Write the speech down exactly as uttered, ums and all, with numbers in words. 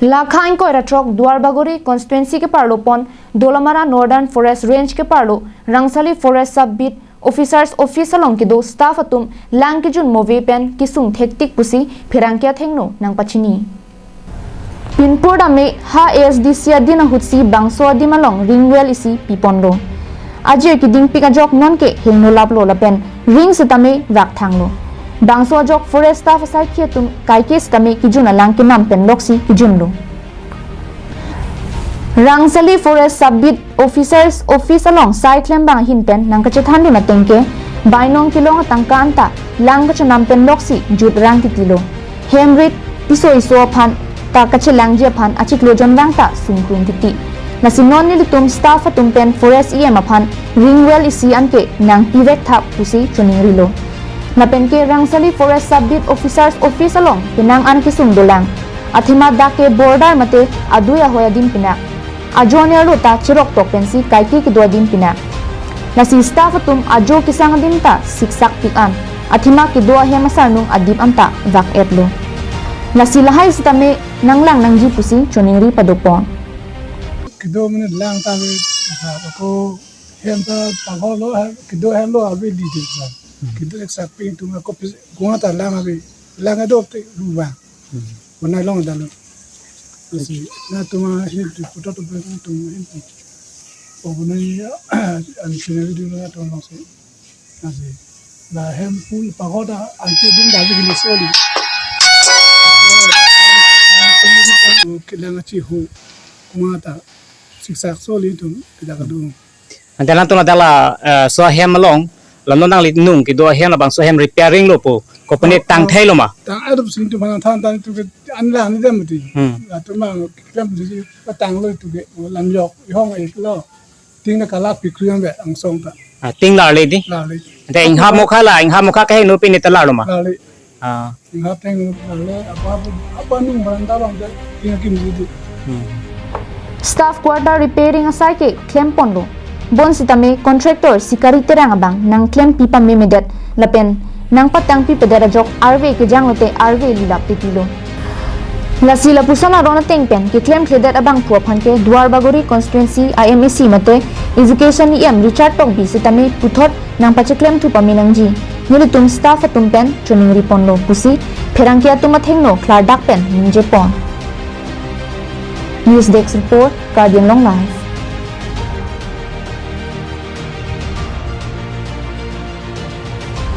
Lakha ingkoi ra throk Duarbagori constituency keparlo pon Dolamara Northern Forest Range keparlo Rangsali Forest Sub Beat Officers Office along kedo staff atum lang kejun move pen kesung thektik pusi pherangke athengno nangpachini. Pinpur dame ha A S D C adin ahutsi bangso adim along ring well isi piponlo. Ajir kedingpik ajok nonke hingno laplo lapen ring sitame vak thanglo. Bangso ajok forest staff asaikhi atum kaike sitame kejun alang kenam pen loksi kejunlo. Rangsali Forest Sub Beat Officers Office along sai klembang ahin pen nangkachethandun ateng ke bainong kelong atangka anta lang kachenam pen loksi jut rang titilo. Hem rit piso iso aphan ta kachelangji aphan achiklo jonrang ta sungkrung titi. Lasi non nelitum staff atum pen forest E M aphan ring well isi anke nangpivek thap pusi choningrilo. Lapen ke Rangsali Forest Sub Beat Officers Office along penang an kesung dolang. Athema dak ke border mate adui ahoi adim pinak. Ajo anerlo ta cherok tok pensi kaike kedo adim pinak. Lasi staff atum ajo kesang adim ta siksak pik an. Athema kedo ahem asarnung adim anta vak etlo. Lasi lahai sitame nanglang nangji pusi choningri padopon. Kedo mene lang ta ve, sa ko hem ta pagol lo, ha, kedo hem lo ave di de sa. Hmm. Kedo eksak ping tung ako pis, gua ta lang ave, lang ado te ruwa. Hmm. Bonai long dalo. Lasi, na tuma hin tu, putot tu, tuma hin tu. O bonai, an sini video na tuma long si. Lasi, la hem pu pagoda anke ding da bigini soli. Kelang achi hu, kumata siksak soli tum kita kadung. Ante nangtum adala, eh, so hem along, la non nangli nung kedo hem labangso hem repairing lo pu, kopane tang thai lo ma? Tang adup sing tum than than tum ke anla ni dam ti. Hmm. La tum ma klem si patang lo tu ke, lam yok, ihong ek lo. Ting na kalak pikri ang be angsong ta. Ah, ting larle di? Larle. Ante inghap mokha la, inghap mokha ke no pini ta larlo ma? Larle. Ah. Inghap ting larle, apa, apa, apa nung barang ta bang te, ting akim di. Hmm. Staff quarter repairing asai ke klemponlo. Bonsitame contractor Sikari Terang abang nangklempi pamemedet lapen nangpatangpipedet ajok arve kejang lote arve lilap titilo. Lasi lapuson aron ateng pen keklemkledet abangphu aphan ke Duarbagori constituency I M A C mate Education E M Richard Tokbi sitame puthot nangpacheklem thu pame nangji. Nelitum staff atum pen choningriponlo pusi pherangke atum athengno klardak pen ningjepon. News Desk Report, Karbi Anglong Live.